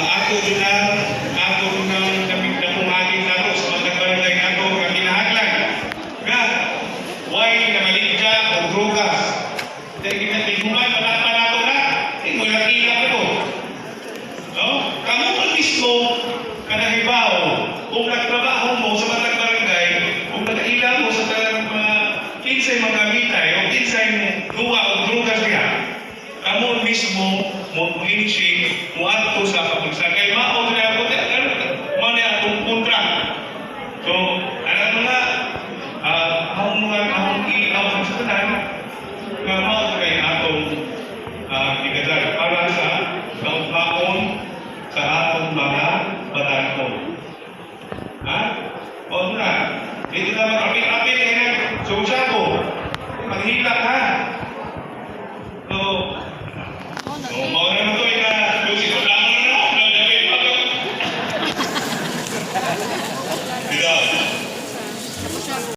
Ato jud ang kapit na pungagin nato sa matag barangay nato nga kinahanglan nga way namaligya og drugas. Dahil kita tighuman, wala pa nato na. Mo ila ko. No? Kamo man mismo kanahibaw kung nagtrabaho mo sa matag barangay, kung nakaila mo sa tanang mga kinsay mga mitay o kinsay mo duwa o drugas diha, kamo mismo mo mo initiate mo adto sa kapulisan kay mao na ako, mao na atong contract. So, ano mga akong mga akong i-out sa tanan nga mao kay atong gigadal para sa kaugmaon sa atong mga batan-on. Ha? O na, dito na mag-apil-apil eh, sugsa ko. Maghilak ha. So, oh, mao na to na lusi ko na na na. Dito.